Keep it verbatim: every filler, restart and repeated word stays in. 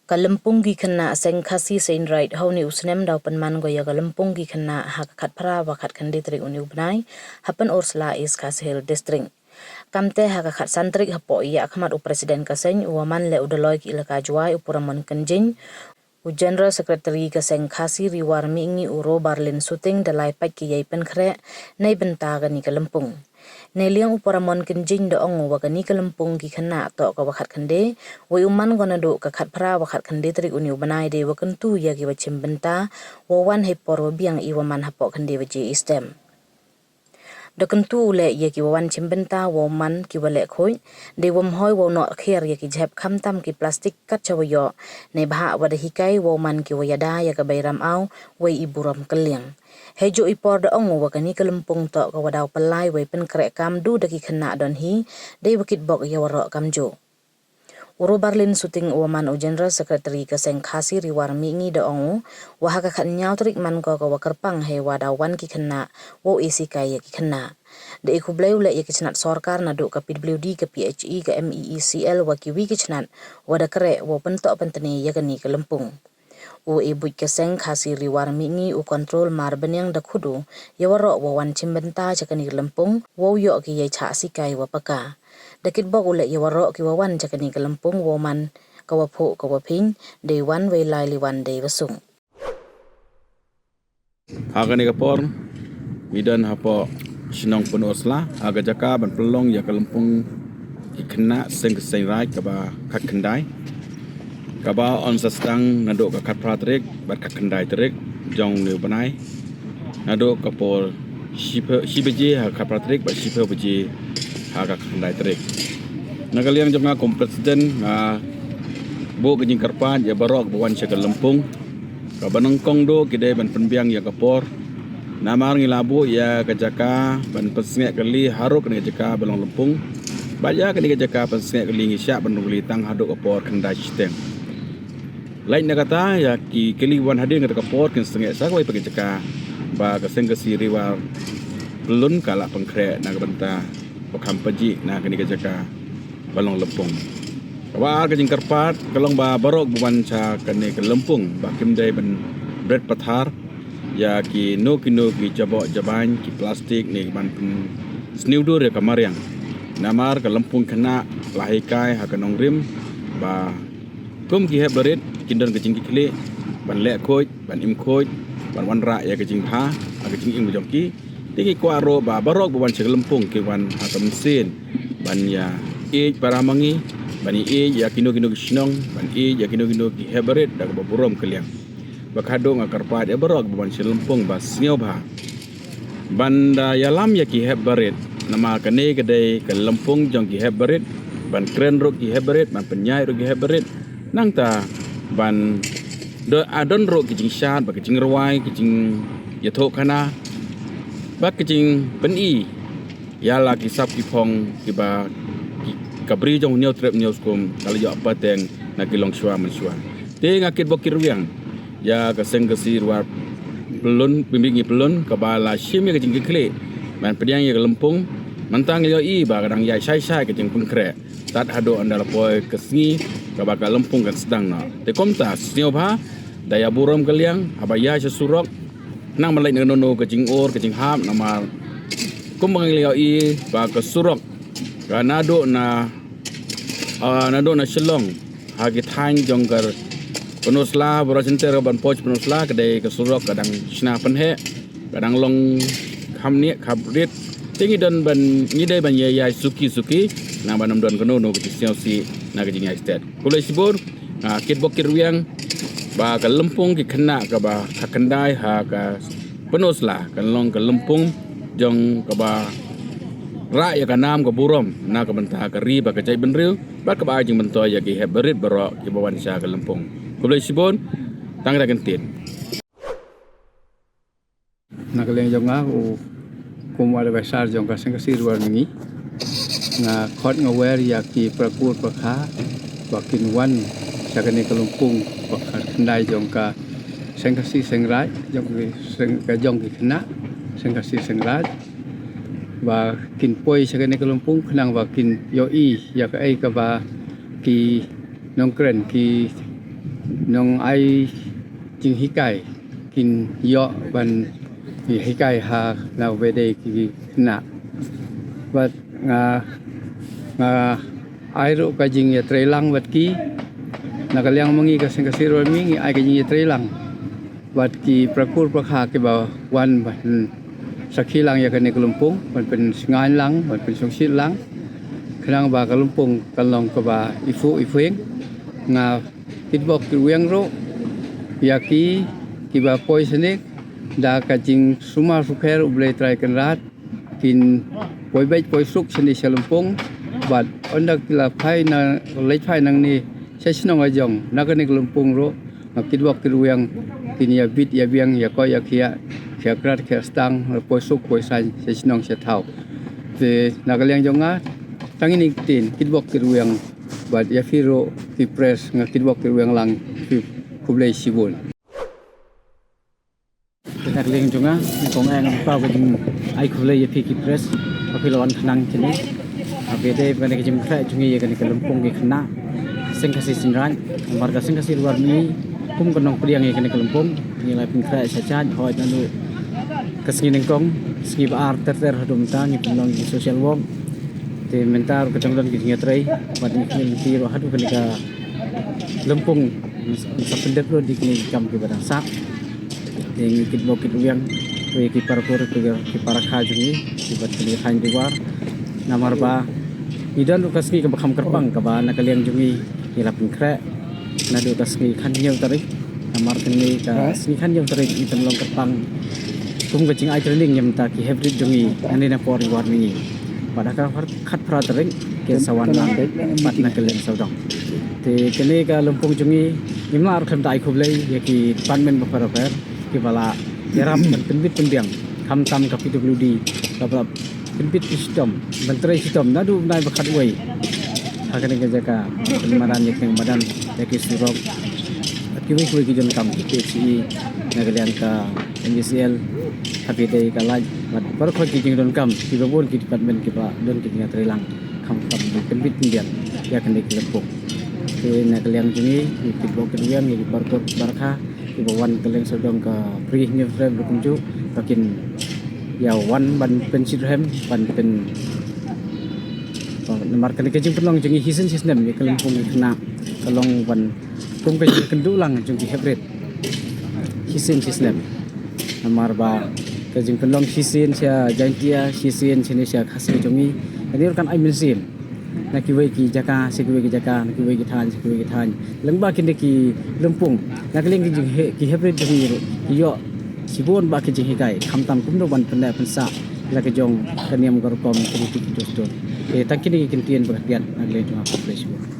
Ka lympung ki khynnah seng Khasi Seng Raij ha une u snem daw pynman ko ïa ka lympung ki khynnah ha ka khatphra wa khatkhyndai tarik une u bnai ha Pynursla, East Khasi Hills District. Kamte ha ka khatsan tarik hapoh ïa khmat u President ka seng u wa man leh u Daloi ki Elaka Jwai u Puramon Kynjing, u General Secretary ka seng Khasi Ri War Mihngi u Robarlin Suting da lai pait ki ïai pynkhreh na bynta kani ka lympung. Neiliang u Puramon Kynjing da ong u wa kani ka lympung ki khynnah toh ka wa khatkhyndai, wei u man ko naduh ka khatphra wa khatkhyndai tarik une u bnai dei wa kyntu ïa ki wa chim bynta wa wan hei por wa biang i wa man hapoh khyndai waje i step. Da kyntu u leh ïa ki wa wan chim bynta wa u man ki wa leh khuid, dei wa mhoi wa u noh khiar ïa ki jhep khamtam ki plastik kat cha wa ïoh, ne bha wa da hikai wa u man ki wa ïada ïa ka bai ram aw, wei i burom kylliang. Hei juh i por da ong u wa kani ka lympung toh ka wa daw pynlai wei pynkhreh kam du da ki khynnah don hi, dei wa kitbok ïa waroh kamjuh. U Robarlin Suting u wa man u General Secretary ka seng Khasi Ri War Mihngi da ong u, wa ha ka khatnyaw tarik man ko ka wa kyrpang hei wa daw wan ki khynnah, wa u e sikai ïa ki khynnah. Da e khublei u leh ïa ki chnat sorkar naduh ka P W D, ka P H E, ka M E E C L wa ki wi ki chnat, wa da kreh wa u pyntoh pyntne ïa kani ka lympung. U e buit ka seng Khasi Ri War Mihngi u Control Marbaniang da khudu ïa waroh wa wan chim bynta cha kani ka lympung, wa u ïoh ki ïai chah sikai wa paka. Da kitbok u leh ïa waroh ki wa wan cha kani ka lympung wa u man ka wa phuh ka wa phiñ, dei wan wei lai li wan dei wa sung. Ha kani ka por ngi don hapoh shnong Pynursla ha ka jaka ban pynlong ïa ka lympung ki khynnah seng Khasi Seng Raij ka ba khatkhyndai, ka ba yn sa sdang naduh ka khatphra tarik bad khatkhyndai tarik jong une u bnai, naduh ka por shiphew, shi baje ha ka khatphra tarik bad shiphew baje ha ka khatkhyndai tarik. Na ka liang jong nga kum President nga buh ka jingkyrpad ïa baroh ba wan sha ka lympung, ka ba nyngkong duh ki dei ban pynbiang ïa ka por. Namar ngi la buh ïa ka jaka ban pynsngewkylli haruh kane ka jaka ba long lympung. Bad ïa kane ka jaka pynsngewkylli ngi shah ban rung kylli tang haduh ka por khyndai shiteng. Lait na kata ïa ki kylli wan hadien kata ka por kin sngewsih sa kawei pat ka jaka ba ka seng Khasi Ri War Pyllun ka la pynkhreh na ka bynta ba kham pajih na kane ka jaka ba long lympung. Ka ba ar ka jingkyrpad ka long ba baroh ba wan sha kane ka lympung ba kim dei ban bret pathar ïa kino kino ki jaboh jabain ki plastik ne ban pynsniew dur ïa ka mariang. Namar ka lympung khynnah la hikai ha ka nongrim ba kum ki hep barit kin don ka jingkitkhlieh ban leh khuid, ban im khuid, ban wanrah ïa ka jingbha ha ka jingim jong ki. Te ngi kwah ruh ba baroh ba wan sha ka lympung ki wan ha ka mynsiem ban ïa ïeit para ma ngi, ban ïa ïeit ïa kino kino ki shnong, ban ïeit ïa kino kino ki hep barit da kaba burom kylliang. Ba khadduh nga kyrpad ïa baroh ba wan sha ka lympung ba sngewbha ban da ïalam ïa ki hep barit. Namar kane ka dei ka lympung jong ki hep barit, ban kren ruh ki hep barit, ban pynïaid ruh ki hep barit. Nangta ban don, ah, don ruh ki jingshad, ba ki jingrwai, ki jingïathuh khana, ba ki jingpyni ïa la ki sap ki phong kiba ki, ka bri jong u Hynñiewtrep Hynñiewskum ka la ïoh pateng na ki longshuwa mynshuwa. Te nga kitbok kitrwiang ïa ka seng Khasi Ri War Pyllun, Mihngi Pyllun, kaba la shim ïa ka jingkitkhlieh ban pdiang ïa ka lympung. Mynta ngi ïohi ba ka dang ïaid shai shai ka jingpynkhreh tad haduh ynda la poi ka sngi kaba ka lympung kan sdang noh. Te kumta sngewbha da ïa burom kylliang haba ïaid sha surok, nang ban leit na kano kano ka jingïoh ka jinghap, namar kumba ngi la ïohi ba ka surok ka naduh na, ah, naduh na Shillong ha ki thaiñ jong ka Pynursla, Bora Center, ban poi Pynursla, ka dei ka surok ka dang shna pynheh, ka dang long kham nieh kham rit. Te ngi don ban, ngi dei ban ïaid ïaid suki suki, nang ban ym don kano kano ka jingsngewsih na ka jingïaid stet. Khublei shibun. Ah, kitbok kitrwiang ba ka lympung ki khynnah kaba khatkhyndai ha ka Pynursla kan long ka lympung jong kaba rah ïa ka nam ka burom na ka bynta ka ri bad ka jaitbynriew, bad kaba ai jingmyntoi ïa ki hep barit baroh kiba wan sha ka lympung. Khublei shibun. Tang da kyntien. Na ka liang jong nga u kum u advisor jong ka seng Khasi Ri War Mihngi, nga khot nga wer ïa ki para kur para kha ba kin wan sha kane ka lympung ba khatkhyndai jong ka seng Khasi Seng Raij, jong ki seng, ka jong ki khynnah seng Khasi Seng Raij, ba kin poi sha kane ka lympung khnang ba kin ïohi ïa kaei kaba ki nongkren, ki nongai jinghikai kin ïoh ban hikai ha na wei dei ki khynnah. Bad nga, nga ai ruh ka jingïatreilang bad ki, na ka liang ma ngi ka Seng Khasi Hills War Army ngi ai ka jingïatreilang bad ki para kur para kha kiba wan ban sakhi lang ïa kane ka lympung, ban pynsngew lang, ban pynshongshit lang. Khnang ba ka lympung kan long kaba i phuh i phuieng. Nga kitbok kitrwiang ruh ïa ki, kiba poi shane da ka jingsumar sukher U Blei Trai Kynrad, kin poi beit poi suk shane sha lympung. Bad ynda ki la phai na, leit phai nangne sha shnong la jong na kane ka lympung ruh, nga kitbok kitrwiang kin ïa bit ïa biang, ïa koit ïa khiah, khiah krad khiah stang, poi suk poi saiñ sha shnong sha thaw. Te na ka liang jong nga, tang ine i ktien, kitbok kitrwiang. Bad ïa phi ruh ki press, nga kitbok kitrwiang lang, phi khublei shibun. Te na ka liang jong nga, nga kong ai, nga paw ka jingai khublei ïa phi ki press ba phi la wan khnang kine. Haba ïadei bad kane ka jingpynkhreh jong ngi ïa kane ka lympung ki khynnah Seng Khasi Seng Raij, namar ka Seng Khasi Hills War Army kum ka nongpdiang ïa kane ka lympung, ngi la pynkhreh sha jait hoi naduh ka sngi nyngkong, sngi ba ar ter ter haduh mynta ngi pynlong ki social work. Te mynta ruh ka dang don ki jingïatrei bad ngi kynti ruh haduh kane ka lympung sa pyndep ruh da kine ki kam kiba dang sah. Te ngi kitbok kitrwiang ruh ïa ki para kur, ki para kha jong ngi kiba thymmai thaiñ Dwar, namar ba ngi don ruh ka sngi kaba kham kyrpang kaba na ka liang jong ngi ngi la pynkhreh naduh ka sngi khathynñiew tarik. Namar kane ka sngi khathynñiew tarik ngi pynlong kyrpang kum ka jingai training ïa mynta ki heprit jong ngi, nangne na por i war ma ngi. Bad ha ka khatphra tarik kin sa wan lang pat na ka liang sawdong. Te kane ka lympung jong ngi, ngim lah ruh khlem da ai khublei ïa ki department bapher bapher kiba la ïarap ban pynbit pynbiang, khamtam ka P W D kaba la pynbit shitom, ban trei shitom naduh u bnai ba khatwei ha kane ka jaka, ban pynmadan ïa kane ka madan, ïa ki surok, bad kiwei kiwei ki donkam, ki P H E, na ka liang ka M E C L, haba ïadei ka light bad baroh ki jingdonkam kiba bun ki department kiba don ki jingïatreilang khamtam ban pynbit pynbiang ïa kane ka lympung. Te na ka liang jong ngi, ngi kitbok kitrwiang ïa ki para kur para kha kiba wan ka liang sawdong ka Pre Hynñiewtrep ruh kumjuh, ba kin ïa wan ban pynshitrhem, ban pyn, namar kane ka jingpynlong jong ngi shisien shisnem ïa ka lympung ki khynnah ka long ban kum ka jingkynduh lang jong ki heprit shisien shisnem. Namar ba ka jingpynlong shisien sha Jaintia, shisien shane sha Khasi jong ngi, kane ruh kan ai mynsiem na kiwei ki jaka sha kiwei ki jaka, na kiwei ki thaiñ sha kiwei ki thaiñ, lyngba kine ki lympung. Na ka liang ki jinghe, ki heprit jong ngi ruh ki ïoh shibun bah ki jinghikai, khamtam kumno ban pynneh pynsah la ka jong ka niam ka rukom, ka riti ka dustur. Te tang kine ki kyntien ba khadduh na ka liang jong nga, khublei shibun.